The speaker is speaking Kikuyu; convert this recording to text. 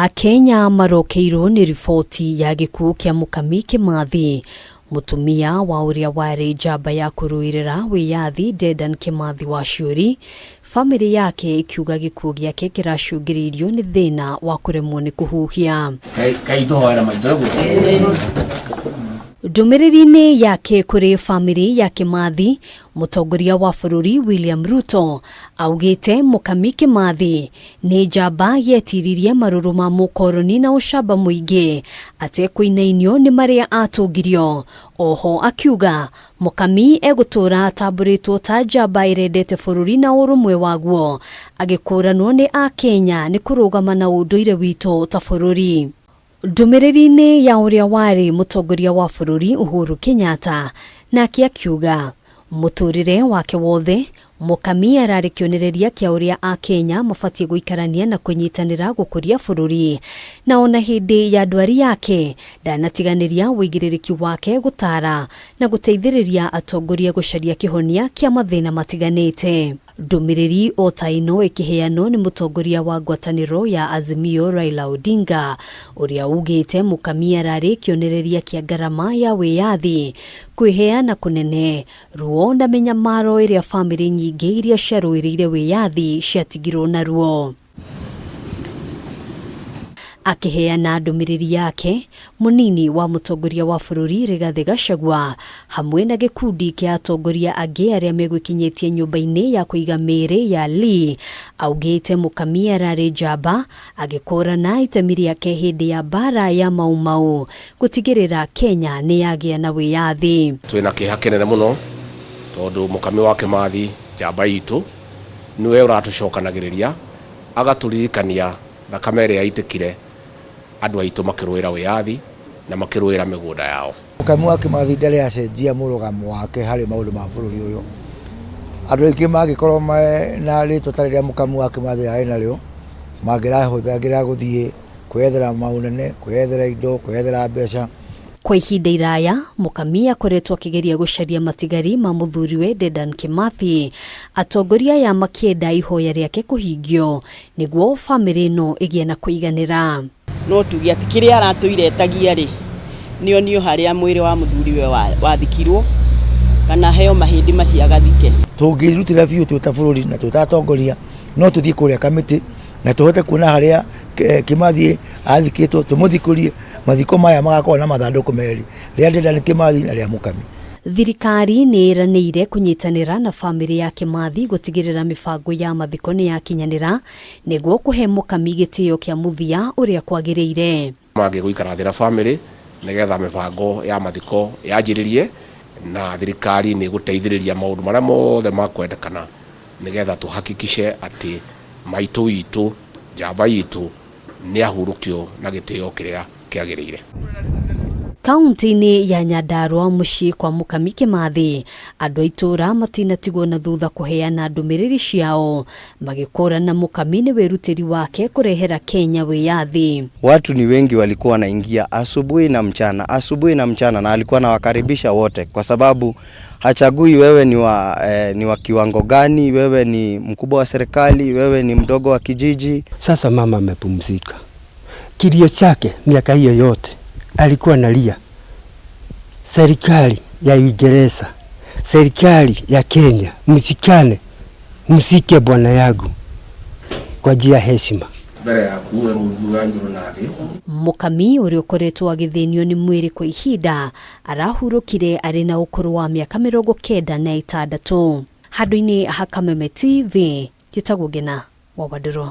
Akenya marokeirwo nĩ riboti ya gĩkuũ kĩa Mũkami Kĩmathi, mũtumia wa ũrĩa warĩ njamba ya kũrũĩrĩra wĩyathi Dedan Kĩmathi Waciũri, bamĩrĩ yake ĩkiuga gĩkuũ gĩake kĩracũngĩrĩirio nĩ thĩna wa kũremwo nĩ kũhuhia. Kai tũhoera maitũ nĩguo. Ndũmĩrĩri-inĩ yake kũrĩ bamĩrĩ ya Kĩmathi, mũtongoria wa bũrũri William Ruto augĩte Mũkami Kĩmathi nĩ njamba yetiririe marũrũ ma mũkoroni na ũcamba mũingĩ atekũinainio nĩ marĩa atũngirio. Oho akiuga Mũkami egũtũra atambũrĩtwo ta njamba ĩrendete bũrũri na ũrũmwe waguo, agĩkũranwo nĩ Akenya nĩ kũrũgama na ũndũire witũ ta bũrũri. Ndũmĩrĩri-inĩ ya ũrĩa warĩ mũtongoria wa bũrũri Uhuru Kenyatta, nake akiuga mũtũrĩre wake wothe Mũkami ararĩ kĩonereria kĩa ũrĩa Akenya mabatiĩ gũikarania na kũnyitanĩra gũkũria bũrũri, na ona hĩndĩ ya ndwari yake ndanatiganĩria ũigĩrĩrĩki wake gũtara na gũteithĩrĩria atongoria gũcaria kĩhonia kĩa mathĩna matiganĩte. Ndũmĩrĩri o ta ĩno ĩkĩheanwo nĩ mũtongoria wa ngwatanĩro ya Azimio Raila Odinga, ũrĩa ugĩte Mũkami ararĩ kĩonereria kĩa ngarama ya wĩyathi, kwĩheana kũnene, ruo na mĩnyamaro ĩrĩa bamĩrĩ nyingĩ iria ciarũĩrĩire wĩyathi ciatigirwo naruo. Akĩheana ndũmĩrĩri yake, mũnini wa mũtongoria wa bũrũri Rigathĩ Gachagua hamwe na gĩkundi kĩa atongoria angĩ arĩa megwĩkinyĩtie nyũmba-inĩ ya kũiga mĩĩrĩ ya Lee, augĩte Mũkami ararĩ njamba agĩkũrana itemi rĩake hĩndĩ ya mbara ya Mau Mau gũtigĩrĩra Kenya nĩ yagĩa na wĩyathi. Twĩna kĩeha kĩnene mũno tondũ Mũkami wa Kĩmathi, njamba itũ, nĩwe ũratũcokanagĩrĩria agatũririkania thakame ĩrĩa yaitĩkire andũ aitũ makĩrũĩra wĩyathi na makĩrũĩra mĩgũnda yao. Mũkami wa Kĩmathi ndarĩ acenjia mũrũgamo wake harĩ maũndũ ma bũrũri ũyũ. Andũ aingĩ mangĩkorwo mena rĩtwa ta rĩrĩa Mũkami wa Kĩmathi arĩ narĩo, mangĩrahũthagĩra gũthiĩ kwĩyethera maũnene, kwĩyethera indo, kwĩyethera mbeca. Kwa ihinda iraya Mũkami akoretwo akĩgeria gũcaria matigari ma mũthuriwe Dedan Kĩmathi, atongoria aya makĩenda ihoya rĩake kũhingio nĩguo bamĩrĩ ĩno ĩgĩe na kũiganĩra. No tuge atĩ kĩrĩa aratũire etagia rĩ, nĩonio harĩa mwĩrĩ wa mũthuriwe wathikirwo, kana heo mahĩndĩ macio agathike. Tũngĩrutĩra biũ twĩ ta bũrũri na twĩ ta atongoria, no tũthiĩ kũrĩa kamĩtĩ na tũhote kuona harĩa Kĩmathi athikĩtwo, tũmũthikũrie. Mathiko maya magakorwo na mathandũkũ merĩ, rĩa Dedan Kĩmathi na rĩa Mũkami. Thirikari nĩ ĩranĩire kũnyitanĩra na bamĩrĩ ya Kĩmathi gũtigĩrĩra mĩbango ya mathiko nĩ yakinyanĩra nĩguo kũhe Mũkami gĩtĩo kĩa mũthia ũrĩa kwagĩrĩire. Mangĩ gũikara thĩ na bamĩrĩ nĩgetha mĩbango ya mathiko yanjĩrĩrie, na thirikari nĩ ĩgũteithĩrĩria maũndũ marĩa mothe makwendekana nĩgetha tũhakikishe atĩ maitũ witũ, njamba itũ, nĩ ahurũkio na gĩtĩo kĩrĩa kĩagĩrĩire. Kaunti-inĩ ya Nyandarua mũciĩ kwa Mũkami Kĩmathi, andũ a itũũra matinatigwo na thutha kũheana ndũmĩrĩri ciao magĩkũrana Mũkami nĩ wĩrutĩri wake kũrehera Kenya wĩyathi. Watu ni wengi walikuwa wanaingia asubuhi na mchana, asubuhi na mchana, na alikuwa anawakaribisha wote kwa sababu hachagui wewe ni wa kiwango gani, wewe ni mkubwa wa serikali, wewe ni mdogo wa kijiji. Sasa mama amepumzika. Kilio chake miaka hiyo yote alikuwa analia, serikali ya Uingereza, serikali ya Kenya, mshikane, mzike bwana yangu kwa njia ya heshima. Mbere yaku we Mũthu wa igũrũ na thĩ. Mũkami ũrĩa ũkoretwo agĩthĩnio nĩ mwĩrĩ kwa ihinda arahurũkire arĩ na ũkũrũ wa mĩaka 96. Handũ-inĩ ha Kameme TV, njĩtagwo Ngina wa Wandũrũ.